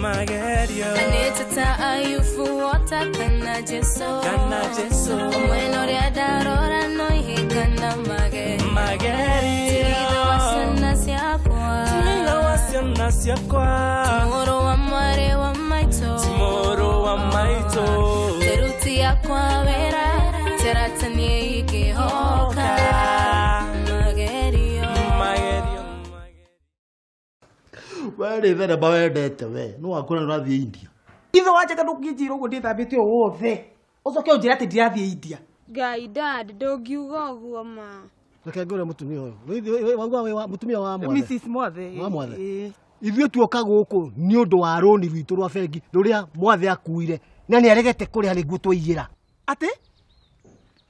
Magerio. Na nĩ ta Ayubu wota kana Jesu. Kana Jesu. Mwena ũrĩa ndarora no ihĩngana magerio. Magerio. Ti ithe wa ciana ciakwa. Ti ithe wa ciana ciakwa. Ti mũrũ wa mwarĩ wa maitũ. Ti mũrũ wa maitũ. Teruti yakwa wĩra terata niĩ ingĩhoka. Magerio. Magerio. We rĩ thenema wendete we no wakwĩra nĩ ũrathiĩ India. Ithe wa njega ndũngĩnjĩra ũguo ndĩthambĩte ũũ wothe. Ũcoke ũnjĩre atĩ ndirathiĩ India. Ngai dad ndũngiuga ũguo ma. Reke ngũre mũtumia ũyũ. Wauga wĩ wa mũtumia wa Mwathe. Mrs Mwathe. Wa Mwathe. Ĩĩ. Ithuĩ tuoka gũkũ nĩ ũndũ wa rũni rwitũ rwa bengi rũrĩa Mwathe akuire na nĩ aregete kũrĩha nĩguo twaiyĩra. Atĩ?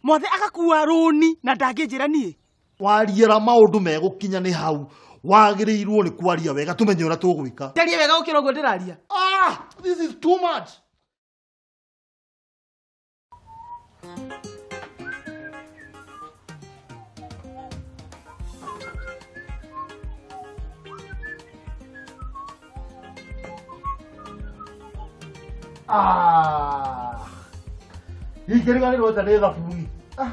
Mwathe agakua rũni na ndangĩnjĩra niĩ? Wariĩra maũndũ megũkinya nĩ hau wagĩrĩirwo nĩ kwaria wega tũmenye ũrĩa tũgwĩka. Njarie wega gũkĩra ũguo ndĩraria. Ah, this is too much. Ah. Ingĩriganĩrwo atĩa nĩ thabuni. Ah.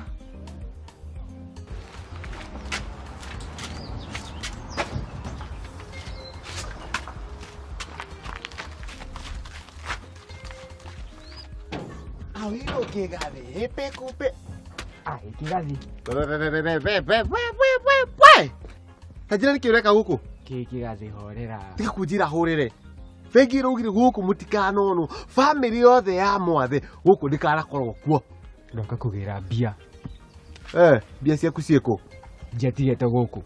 Awiro kĩgathĩ hĩpĩ kupĩ. Ai, kĩgathĩ. We. Ta njĩra nĩkĩ ũreka gũkũ? Kĩ kĩgathĩ horera. Tiga kũnjĩra hũrĩre. Bengi ĩraugire gũkũ mũtikanonwo. Bamĩrĩ yothe ya Mwathe gũkũ ndĩkanakorwo kuo. Ndoka kũgĩra mbia. Eh, mbia ciaku ciĩkũ? Njiatigĩte gũkũ.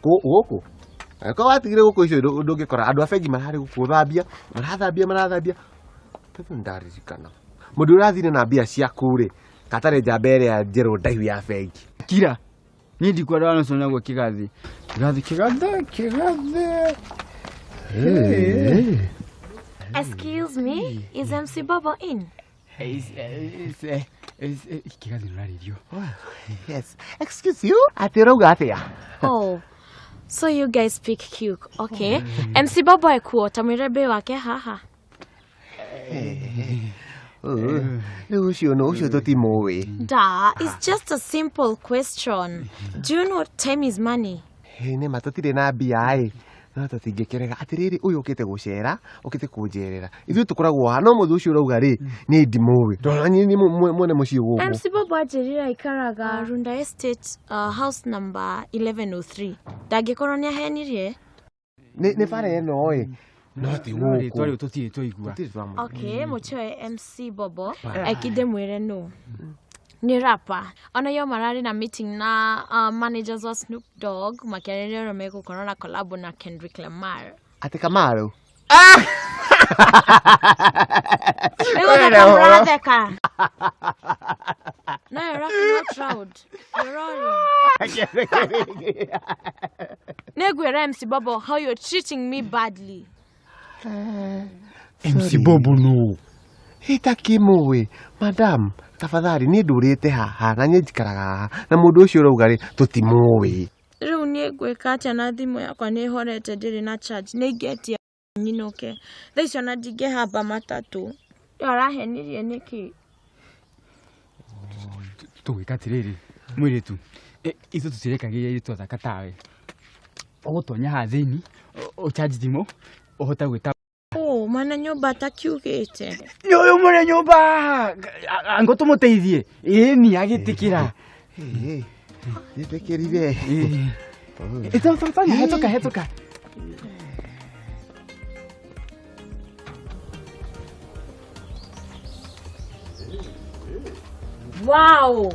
Gũkũ? Angĩkorwo watigire gũkũ icio ndũngĩkora andũ a bengi mararĩ gũkũ thambia, marathambia marathambia. Tondũ nĩndaririkana. Mũndũ ũrathire na mbia ciaku rĩ, katarĩ njamba ĩrĩa njerũ ndaihu ya bengi. Kira. Niĩ ndikwenda ũcio naguo kĩgathĩ. Kĩgathĩ kĩgathĩ kĩgathĩ. Excuse me, is MC Bobo in? Kĩgathĩ nĩũrarĩrio. Yes. Excuse you. Atĩ ũrauga atĩa? Oh, so you guys speak cute. Okay. MC Bobo ekuo tamwĩre mbĩ wake haha. Rĩu ũcio nũ ũcio tũtimũĩ. Da, it's just a simple question. Do you know time is money? Nĩ ma tũtirĩ na mbia ĩ. No tũtingĩkĩrega atĩrĩrĩ ũyũ ũkĩte gũcera ũkĩte kũnjerera ithuĩ tũkoragwo haha no mũthĩ ũcio ũrauga rĩ niĩ ndimũĩ ndona niĩ nĩ mwene mũciĩ gũkũ. MC Bobo anjĩrire aikaraga Runda Estate, house number 1103. Ndangĩkorwo nĩ ahenirie? Nĩ bara ĩno ĩ no ti No rĩtwa gũkũ. rĩu tũtirĩ twaigua. Tũtirĩ twamũigua. Okay, mũtioe MC Bobo ekinde mwĩre nũ. Nĩ rapper. Ona yo mararĩ na meeting na managers wa Snoop Dogg makĩarĩrĩria ũrĩa megũkorwo na collab na Kendrick Lamar. Atĩ Kamaru. Nĩgũtheka mũratheka. No, you're laughing out loud. You're roaring. Nĩngwĩra MC Bobo how you're treating me badly. MC Bobo nũ? Itakĩmũĩ madam tafadhali niĩ ndũrĩte haha na niĩ njikaraga haha na mũndũ ũcio ũrauga rĩ tũtimũĩ. Rĩu niĩ ngwĩka atĩa na thimũ yakwa nĩ ĩhorete ndĩrĩ na charge nĩ ingĩetia nyinũke thaa icio na ndingĩhamba matatũ. Rĩu arahenirie nĩkĩ? Tũgwĩka atĩrĩrĩ mwĩrĩtu ithuĩ tũtirekagĩria airĩtu athaka tawe. Ũgũtonya haha thĩinĩ ũcharge thimũ ũhote gwĩta Oh, mwana nyũmba atakiugĩte. Nĩ ũyũ mwene nyũmba haha ango tũmũteithie. Ĩni agĩtĩkĩra. Njĩtĩkĩrire. Tonya hetũka hetũka. Wow!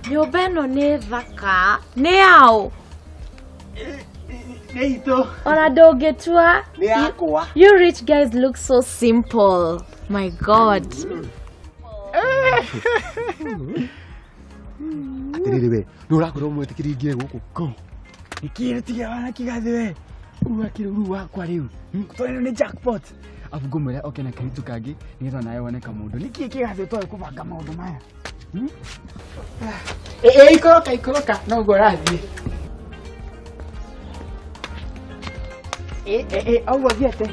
Nyũmba ĩno nĩ thaka. Nĩ yaũ? Nĩ itũ. Ona ndũngĩtua. Nĩ yakwa. You rich guys look so simple. My God. Atĩrĩrĩ we, nĩ ũrakwĩrwo mwĩtĩkĩrie ingĩre gũkũ. Go. Nĩkĩĩ tiga wana kĩgathĩ we. Rĩu akĩrĩ rĩu wakwa rĩu. Tondũ nĩ jackpot. Afu ngũmwĩra oke na kairĩtu kangĩ nĩgetha nawe wone kamũndũ. Nĩkĩĩ kĩgathĩ ũtoĩ kũbanga maũndũ maya? Ĩ ikũrũka ikũrũka noguo ũrathiĩ. Au athiĩte.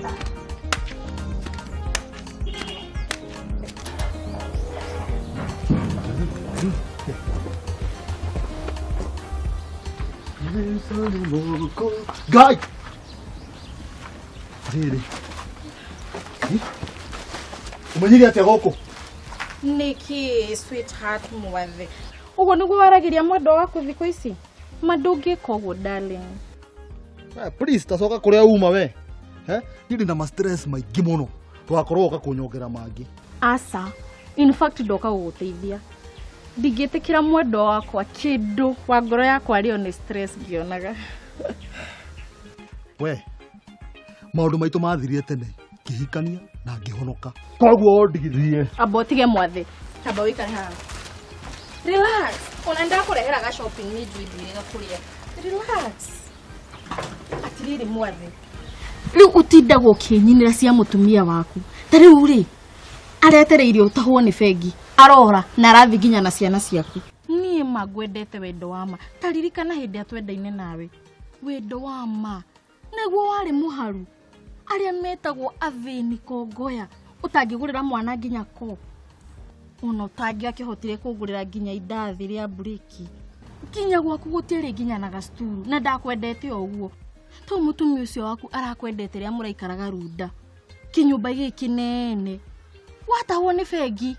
Ngai rĩrĩ ũmenyire atĩa gũkũ? Nĩkĩ sweetheart mwathe ũguo nĩguo waragĩria mwendwa waku thikũ ici? Ma ndũngĩka ũguo darling. Please tacoka kũrĩa uma we. Ndĩ na ma stress maingĩ mũno, twakorwo ũka kũnyongera mangĩ. Aca, in fact ndoka gũgũteithia. Ndingĩtĩkĩra mwendwa wakwa kĩndũ wa ngoro yakwa rĩo nĩ stress ngĩonaga. We maũndũ maitũ mathirire tene, ngĩhikania na ngĩhonoka, koguo ndigithie. Amba ũtige mwathe, amba ũikare haha. Relax, ona ndakũrehera ga shopping nĩ njui ndwĩrĩga kũrĩa. Relax. Atirĩrĩ mwathe, rĩu ũtindagwo ũkĩnyinĩra cia mũtumia waku. Ta rĩu rĩ, aretereire ũtahwo nĩ bengi, arora na arathi nginya na ciana ciaku. Niĩ ma ngwendete wendo wa ma. Ta ririkana hĩndĩ ĩrĩa twendaine nawe. Wendo wa ma nĩguo warĩ mũharu. Arĩa metagwo athĩni kongoya, ũtangĩgũrĩra mwana nginya ko. Ona ũtangĩakĩhotire kũngũrĩra nginya indathi rĩa mburĩki. Nginya gwaku gũtiarĩ nginya na gacuturu, na ndakwendete o ũguo. To mũtumia ũcio waku arakwendete rĩrĩa mũraikaraga runda. Kĩnyũmba gĩkĩ kĩnene. Watahwo nĩ bengi.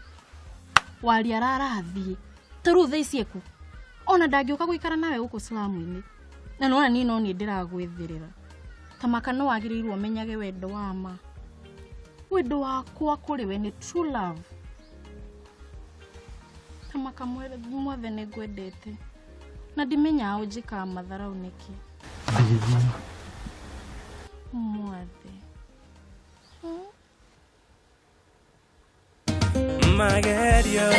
Waria ararathiĩ. Ta rĩu thaa ici eku. Ona ndangĩũka gũikara nawe gũkũ slum-inĩ. Na nĩwona niĩ no niĩ ndĩragwĩthĩrĩra. Ta maka no wagĩrĩirwo ũmenyage wendo wa ma. Wendo wakwa kũrĩ we nĩ true love. Ta maka mwathe nĩ ngwendete. Na ndimenyaga ũnjĩkaga matharau nĩkĩ. Mwathe. Magerio.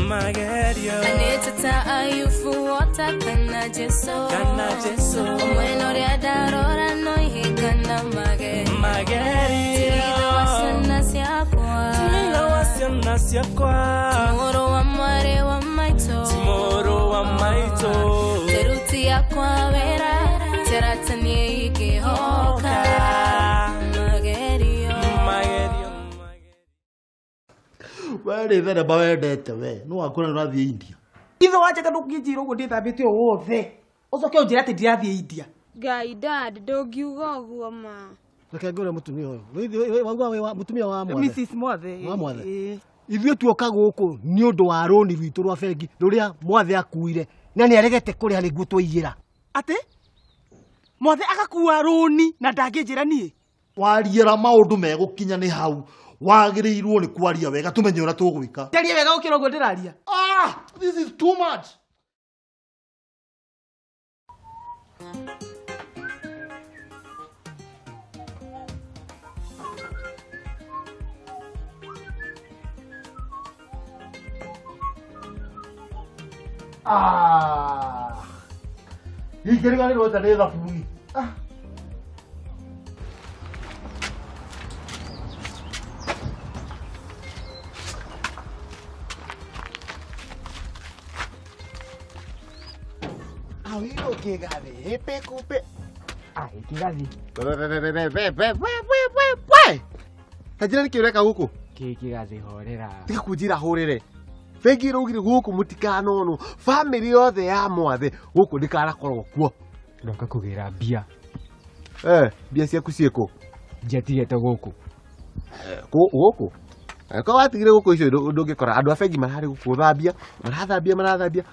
Magerio. Anĩteta ayufu wota kana Jesu. Kana Jesu. Omwena ũrĩa ndarora no ihĩngana magerio. Magerio. Tigitha wa ciana ciakwa. Tigitha wa ciana ciakwa. Ti mũrũ wa mwarĩ wa maitũ. Ti mũrũ wa maitũ. Teruti yakwa wĩra. Terata niĩ ingĩhoka. Magerio. Magerio. We rĩ theremba wendete we, no wakwĩra nĩ ũrathiĩ India. Ithe wanjĩka ndũngĩnjĩra ũguo ndĩthambĩte o wothe, ũcoke ũnjĩre atĩ ndirathiĩ India. Ngai dad, ndũngiuga ũguo ma. Reke ngũre mũtumia ũyũ. Wauga wĩ mũtumia wa mwathe. Mrs Mwathe. Wa Mwathe. Ithuĩ tuoka gũkũ nĩ ũndũ wa rũni rwitũ rwa bengi rũrĩa Mwathe akuire na nĩ aregete kũrĩha nĩguo twaiyĩra. Atĩ Mwathe agakua rũni na ndangĩnjĩra niĩ? Wariĩra maũndũ megũkinya nĩ hau, wagĩrĩirwo nĩ kwaria wega tũmenye ũrĩa tũgwĩka. Njarie wega gũkĩra ũguo ndĩraria. This is too much. Ingĩriganĩrwo atĩa nĩ thabuni. Awiro kĩgathĩ hĩpĩ kupe. Ai kĩgathĩ. We. Ta njĩra nĩkĩ ũreka gũkũ? Kĩ kĩgathĩ horera. Tiga kũnjĩra hũrĩre. Bengi ĩraugire gũkũ mũtikanonwo. Bamĩrĩ yothe ya Mwathe gũkũ ndĩkanakorwo kuo. Ndoka kũgĩra mbia. Mbia ciaku ciĩkũ? Njiatigĩte gũkũ. Gũkũ? Angĩkorwo watigire gũkũ icio ndũngĩkora. Andũ a bengi mararĩ gũkũ thambia, marathambia marathambia.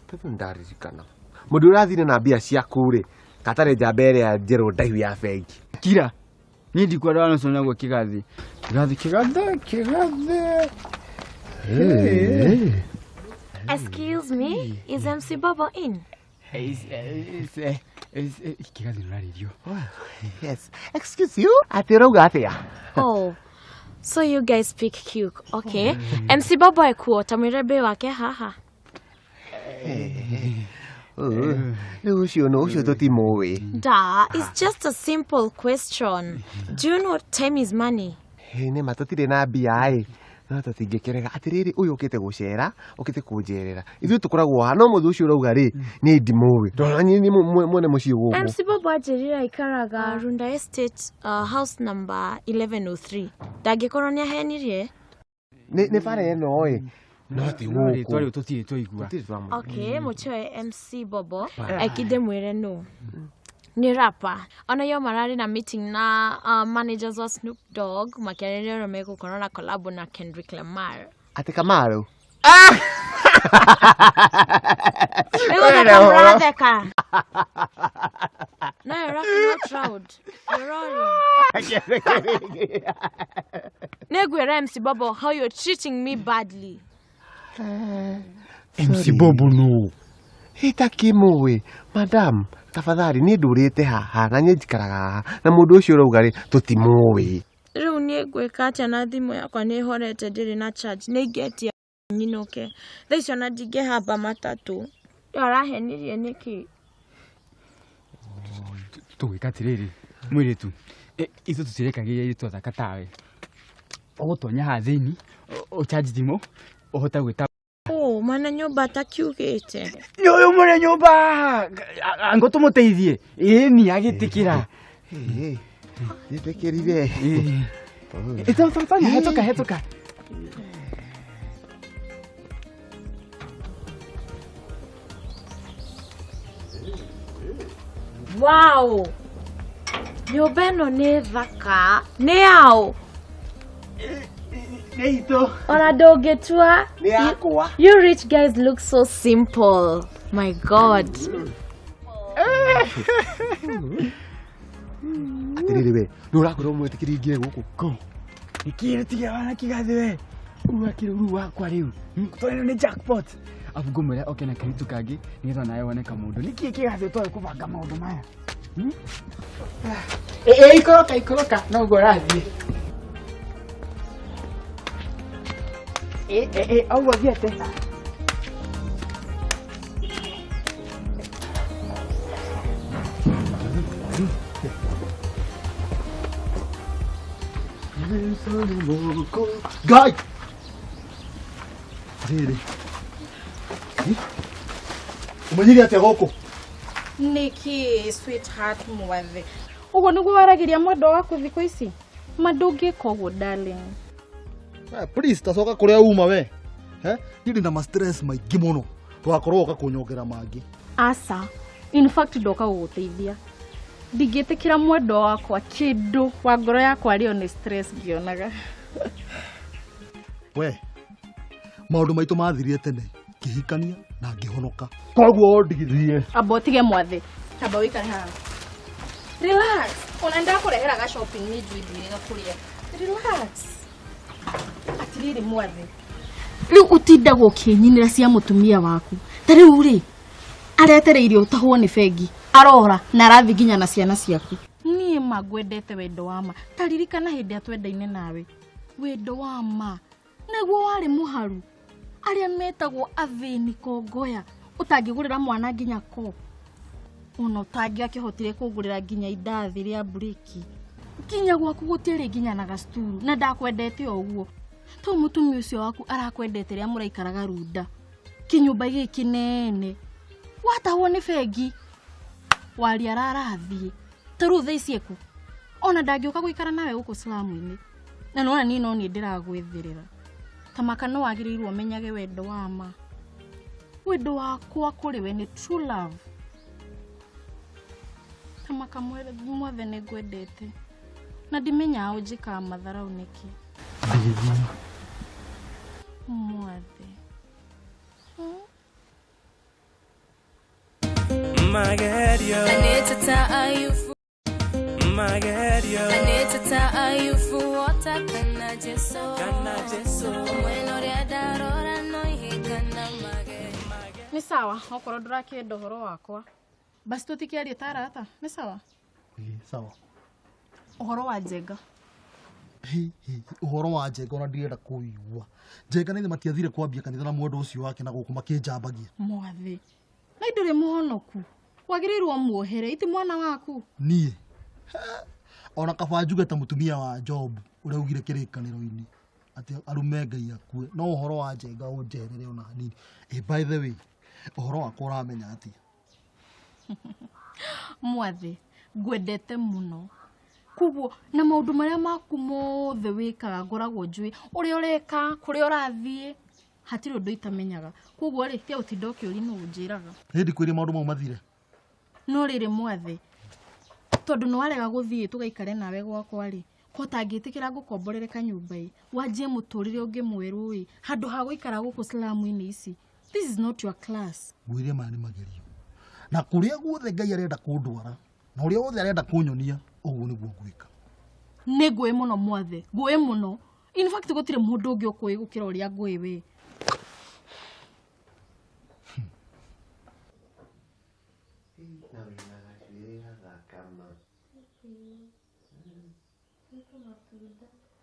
Tondũ nĩndaririkana. Mũndũ ũrathire na mbia ciaku rĩ, katarĩ njamba ĩrĩa njerũ ndaihu ya bengi. Kira. Niĩ ndikwenda ũcio naguo kĩgathĩ. Kĩgathĩ kĩgathĩ kĩgathĩ. Excuse me, is MC Bobo in? Kĩgathĩ nĩũrarĩrio. Yes. Excuse you? Atĩ ũrauga atĩa? Oh, so you guys speak cute. Okay. MC Bobo ekuo, tamwĩre mbĩ wake haha. Rĩu ũcio no ũcio tũtimũĩ. Da, it's just a simple question. Do you know time is money? Nĩ ma tũtirĩ na mbia ĩ. No tũtingĩkĩrega atĩrĩrĩ ũyũ ũkĩte gũcera ũkĩte kũnjerera ithuĩ tũkoragwo haha no mũthĩ ũcio ũrauga rĩ niĩ ndimũĩ tondũ niĩ nĩ mwene mũciĩ gũkũ. MC Bobo anjĩrire aikaraga Runda Estate, house number 1103. Ndangĩkorwo nĩ ahenirie. Nĩ bara ĩno ĩ no ti No rĩtwa gũkũ rĩu tũtirĩ twaigua. Tũtirĩ twamũigua. Okay, mũchoe MC Bobo ekinde mwĩre nũ nĩ rapa ona yo mararĩ na meeting na managers wa Snoop Dogg makĩarĩrĩria ũrĩa megũkorwo na collab na Kendrick Lamar. Atĩ Kamaru. Nĩgũtheka mũratheka. No, you're laughing out loud. You're roaring. Nĩngwĩra MC Bobo how you're treating me badly. MC Bobo no. Itakĩmũĩ madam tafadhali niĩ ndũrĩte haha na niĩ njikaraga haha na mũndũ ũcio ũrauga rĩ tũtimũĩ. Rĩu niĩ ngwĩka atĩa na thimũ yakwa nĩ ĩhorete ndĩrĩ na charge nĩ ingĩetia nyinũke thaa icio na ndingĩhamba matatũ. Rĩu arahenirie nĩkĩ? Tũgwĩka atĩrĩrĩ mwĩrĩtu ithuĩ tũtirekagĩria airĩtu athaka tawe ũgũtonya haha thĩinĩ ũchanji thimũ ũhote gwĩta Ũ mwana nyũmba atakiugĩte. nĩ ũyũ mwene nyũmba ango tũmũteithie ĩni agĩtĩkĩra. Njĩtĩkĩrire. Tonya hetũka hetũka. Wow! Nyũmba ĩno nĩ thaka. Nĩ yaũ? Nĩ itũ. Ona ndũngĩtua. Nĩ yakwa. You rich guys look so simple. My God. Atĩrĩrĩ we nĩ ũrakwĩrwo mwĩtĩkĩri ingĩre gũkũ. Kũ nĩkĩĩ rĩtige wana kĩgathĩ we rĩu akĩrĩ rĩu wakwa rĩu tondũ nĩ jackpot abu ngũmwĩra oke na kairĩtu kangĩ nĩgetha nawe wone kamũndũ nĩkĩĩ kĩgathĩ ũtoĩ kũbanga maũndũ maya. Ĩ ikoroka ikoroka no ũguo ũrathiĩ. Ĩ ĩ ũguo thiĩte. Ngai rĩrĩ ũmenyire atĩa gũkũ? Nĩkĩ sweetheart mwathe ũguo nĩguo waragĩria mwendwa waku thikũ ici ma ndũngĩka ũguo darling. Please tacoka kũrĩa uma we. Ndirĩ na ma stress maingĩ mũno ndũgakorwo woka kũnyongera mangĩ. Aca in fact ndoka gũgũteithia ndingĩtĩkĩra mwendwa wakwa kĩndũ wa ngoro yakwa rĩo nĩ stress ngĩonaga. We maũndũ maitũ mathirire tene ngĩhikania na ngĩhonoka koguo ndigithie. Amba ũtige mwathe amba ũikare haha relax ona ndakũrehera ga shopping nĩ njui ndwĩrĩga kũrĩa relax. Atirĩrĩ mwathe rĩu ũtindagwo ũkĩnyinĩra cia mũtumia waku ta rĩu rĩ aretereire ũtahwo nĩ bengi arora na arathi nginya na ciana ciaku. Niĩ ma ngwendete wendo wa ma ta ririkana hĩndĩ ĩrĩa twendaine nawe wendo wa ma naguo warĩ mũharu arĩa metagwo athĩni kongoya ũtangĩgũrĩra mwana nginya ko ona ũtangĩakĩhotire kũngũrĩra nginya indathi rĩa mburĩki nginya gwaku gũtiarĩ nginya na gacuturu na ndakwendete o ũguo to mũtumia ũcio waku arakwendete rĩrĩa mũraikaraga Runda kĩnyũmba gĩkĩ kĩnene watahwo nĩ bengi waria ararathiĩ ta rĩu thaa ici eku ona ndangĩũka gũikara nawe gũkũ slum-inĩ na nĩwona niĩ no niĩ ndĩragwĩthĩrĩra ta maka no wagĩrĩirwo ũmenyage wendo wa ma wendo wakwa kũrĩ we nĩ true love ta maka mwathe nĩ ngwendete na ndimenyaga ũnjĩkaga matharau nĩkĩ mwathe. Magerio Aneteta ayufu Magerio Aneteta ayufu wota kana Jesu Kana Jesu Mweno rĩa ndarora no ihĩngana magerio. Nĩ sawa okorwo ndũrakĩenda ũhoro wakwa basi tũtikĩarie ta arata nĩ sawa. Sawa. Ũhoro wa Njenga. Ũhoro wa Njenga ona ndirenda kũigua. Njenga nĩ matiathire kwambia kanitha na mwendo ũcio wake na gũkũ makĩnjambagia. Mwathe na ndũrĩ mũhonoku wagĩrĩirwo muohere iti mwana waku. Niĩ ona kaba njuge ta mũtumia wa Job ũrĩa ugire kĩrĩkanĩro-inĩ Atĩ arume Ngai akue. No ũhoro wa Njenga ũnjeherere ona hanini. By the way, ũhoro wakwa ũramenya atĩa? Mwathe, ngwendete mũno. Koguo na maũndũ marĩa maku mothe wĩkaga ngoragwo njũĩ ũrĩa ũreka, kũrĩa ũrathiĩ, hatirĩ ũndũ itamenyaga. Koguo rĩ, tiga gũtinda ũkĩũria nũ ũnjĩraga. Nĩ ndikwĩrie maũndũ mau mathire. No rĩrĩ mwathe, tondũ nĩ warega gũthiĩ tũgaikare nawe gwakwa rĩ, ko ũtangĩtĩkĩra ngũkomborere kanyũmba ĩ, wanjie mũtũrĩre ũngĩ mwerũ ĩ, handũ ha gũikara gũkũ slum-inĩ ici. This is not your class. Ngwĩre maya nĩ magerio. Na kũrĩa guothe Ngai arenda kũndwara, na ũrĩa wothe arenda kũnyonia, ũguo nĩguo ngwĩka. Nĩ ngũĩ mũno mwathe, ngũĩ mũno. In fact gũtirĩ mũndũ ũngĩ ũkũĩ gũkĩra ũrĩa ngũĩ we. Na wĩna gacuĩrĩ gathaka ma.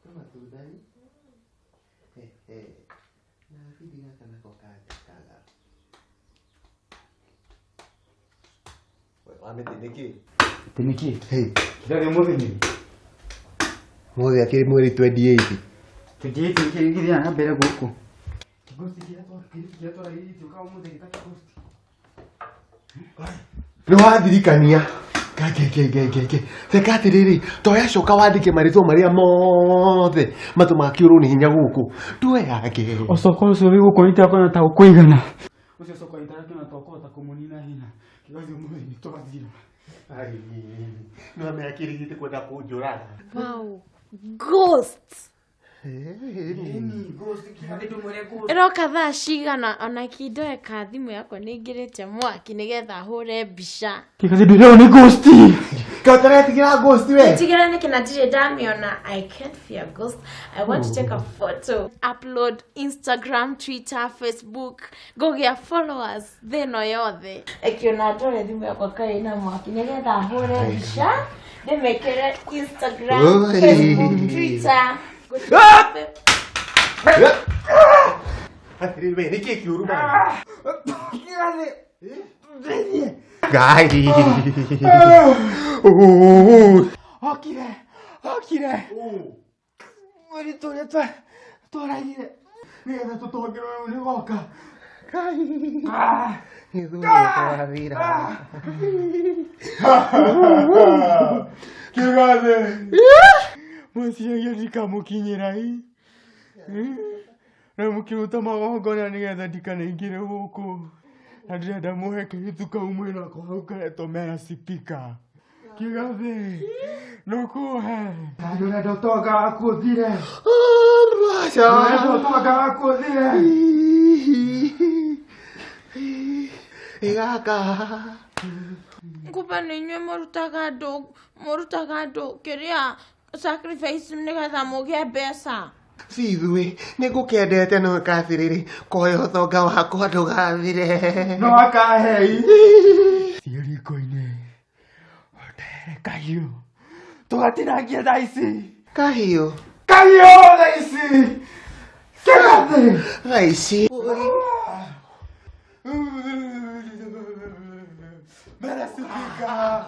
Nĩ matunda ĩ? Ehe. Na gabindi gaka nako kandĩkaga. Wamĩtĩ nĩkĩ? Atĩ nĩkĩ? Hey. Kĩgathĩ ũmũthĩ nĩ? Mũthĩ akĩrĩ mweri 28. 28 nĩkĩ gĩthiaga na mbere gũkũ? Kĩgosti kĩrĩa kĩrĩa twaragĩrĩtie ũkaga ũmũthĩ gĩta kĩgosti. Nĩ wathirikania. Ngai. Reka atĩrĩrĩ, toya coka wandĩke marĩtwa marĩa mothe matũmaga kĩũrwo nĩ hinya gũkũ. Tuoyage. Ũcoko ũcio wĩ gũkũ nĩndĩrakĩona ta ũkũigana. Ũcio ũcoko nĩndĩrakĩona ta ũkũhota kũmũnina hinya. Kĩgathĩ ũmũthĩ nĩ twathira. Ai, nĩ wamenya kĩrigiti kwenda kũnjũraga. Wow. Ghost. Ĩroka thaa cigana ona kindoe ka thimũ yakwa nĩ ingĩrĩte mwaki nĩgetha hũre mbica. Kĩgathĩ ndĩrona nĩ ghost. Kaĩ ũtaretigĩra ghost we? Ndigĩra nĩkĩ na ndirĩ ndamĩona. I can't fear ghost. I want to take a photo, upload Instagram, Twitter, Facebook, ngũgĩa followers thĩ ĩno yothe. Ĩkĩona ndore thimũ yakwa kaĩ ĩna mwaki nĩgetha hũre mbica ndĩmĩkĩre Instagram, Oi. Facebook, Twitter. Atĩrĩrĩ we, nĩkĩ kĩũru bana? Ngai. Okire, okire. Mũirĩtu ũrĩa twaragire nĩgetha tũtongerwo nĩ goka. Ithuĩ twathira. Kĩgathĩ. Mũciaria ndikamũkinyĩra ĩ. Na mũkĩruta magongona nĩgetha ndikanaingĩre gũkũ. Na ndĩrenda mũhe kairĩtu kau mwĩnako hau karetwo mera sipika. Kĩgathĩ. Nũkũhe. Ndũrenda ũtonga waku ũthire. Ndũrenda ũtonga waku ũthire. Ĩgaka. Kumbe nĩ inyuĩ mũrutaga andũ mũrutaga andũ kĩrĩa sacrifice nĩgetha mũgĩe mbeca. Si ithuĩ nĩ ngũkendete no ĩka atĩrĩrĩ koya ũtonga wakwa ndũgathire. No akahei. Thiĩ riko-inĩ. Ũndehere kahiũ. Tũgatinangie thaa ici. Kahiũ? Kahiũ thaa ici. Kĩgathĩ. Thaa ici. Mera sipika.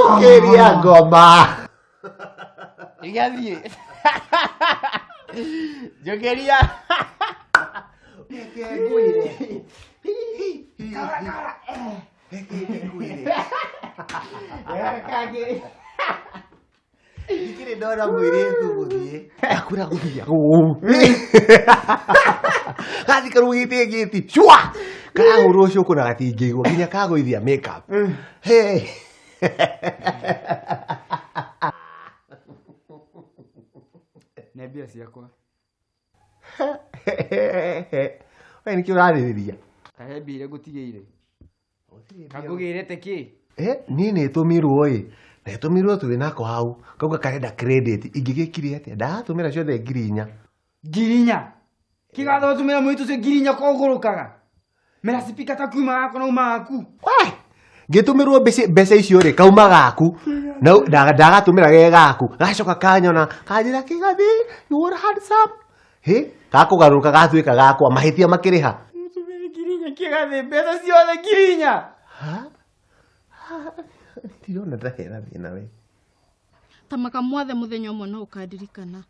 Ũkĩria ngoma. Igathiĩ. Njũkĩria. Reke ngwĩre. Reke ngwĩre. Ndikĩrĩ ndona mũirĩtu gũthiĩ. Akwĩra gũthiĩ. Gathi karugĩte ngĩti. Cua! Karahũrwo cũkũ na gatingĩigua nginya kagũithia makeup. Hey. Nĩ mbia ciakwa. We nĩkĩ ũrarĩrĩria? Kahe mbia iria ngũtigĩire. Kangũgĩrĩte kĩ? Niĩ nĩ tũmirwo ĩ. Na ĩtũmirwo twĩ nako hau. Kauga karenda credit. Ingĩgĩkire atĩa? Ndatũmĩra ciothe 4,000. 4,000? Kĩgatho ũtũmĩra mũirĩtu ũcio 4,000 ko ũgũrũkaga? Mera sipika ta kuma gakwa na uma gaku. We! Ngĩtũmĩrwo mbeca icio rĩ, kauma gaku. Na ndagatũmĩra ge gaku. Gacoka kanyona, kanjĩra kĩgathĩ, you are handsome. Hĩ, gakũgarũrũka gatuĩka gakwa, mahĩtia makĩrĩha. Mũtũmĩre 4,000 kĩgathĩ, mbeca ciothe 4,000. Ha? Ndirona ta hena thĩna we. Tamaka mwathe mũthenya ũmwe no ũkandirikana.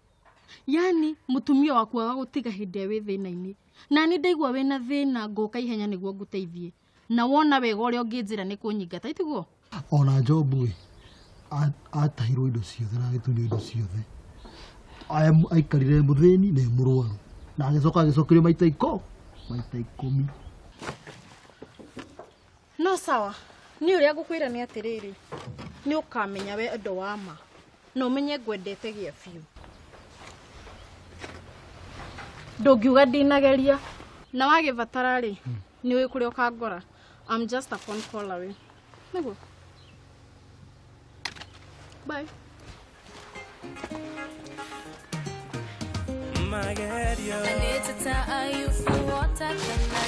Yani mũtumia waku agagũtiga hĩndĩ ĩrĩa wĩ thĩna-inĩ. Na nĩ ndaigua wĩna thĩna ngũka ihenya nĩguo ngũteithie. Na wona wega ũrĩa ũngĩnjĩra nĩ kũnyingata itiguo? Ona Jobu ĩ atahirwo indo ciothe na agĩtunywo indo ciothe. Aikarire mũthĩni na mũrwaru. Na agĩcoka agĩcokerio maita 10. No sawa, nĩ ũrĩa ngũkwĩra nĩ atĩrĩrĩ, nĩ ũkamenya we ũndũ wa ma na ũmenye ngwendete gĩa biũ. Ndũngiuga ndinageria na wagĩbatara rĩ nĩ ũĩ kũrĩa ũkangora. I'm just a phone call away. Nĩguo. Bye. Magerio. Anĩtĩta ayubu wota kana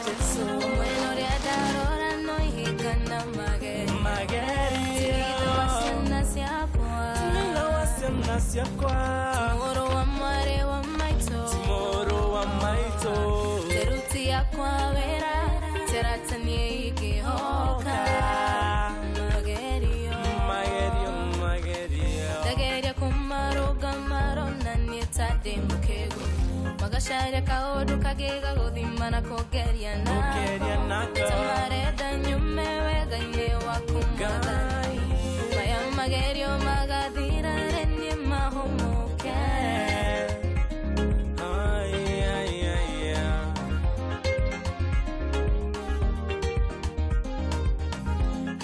Jesu. Mwena ũrĩa ndarora no ihĩngana magerio. Magerio. Ciana ciakwa. Thutha wa ciana ciakwa. Mũrũ wa mwarĩ wa maitũ. Mũrũ wa maitũ. Teruti yakwa wĩra teratanie ingĩhoka. Magerio. Magerio, magerio. Ndageria kũmarũnga marona niĩ ta ndĩ mũkĩgu. Magacaria kaũndũ kangĩ ga gũthima na kũngeria Kũngeria nako. Ta marenda nyume wega-inĩ waku Mwathani. Maya magerio magathira rĩ niĩ mahũmũke. Ai, ai, ai, ai.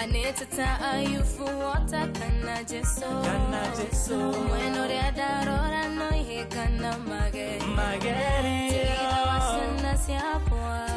Anĩtĩta ayubu wota kana Jesu. Kana Jesu. Mwena ũrĩa ndarora no ihĩngana magerio. Magerio. Thutha wa ciana ciakwa.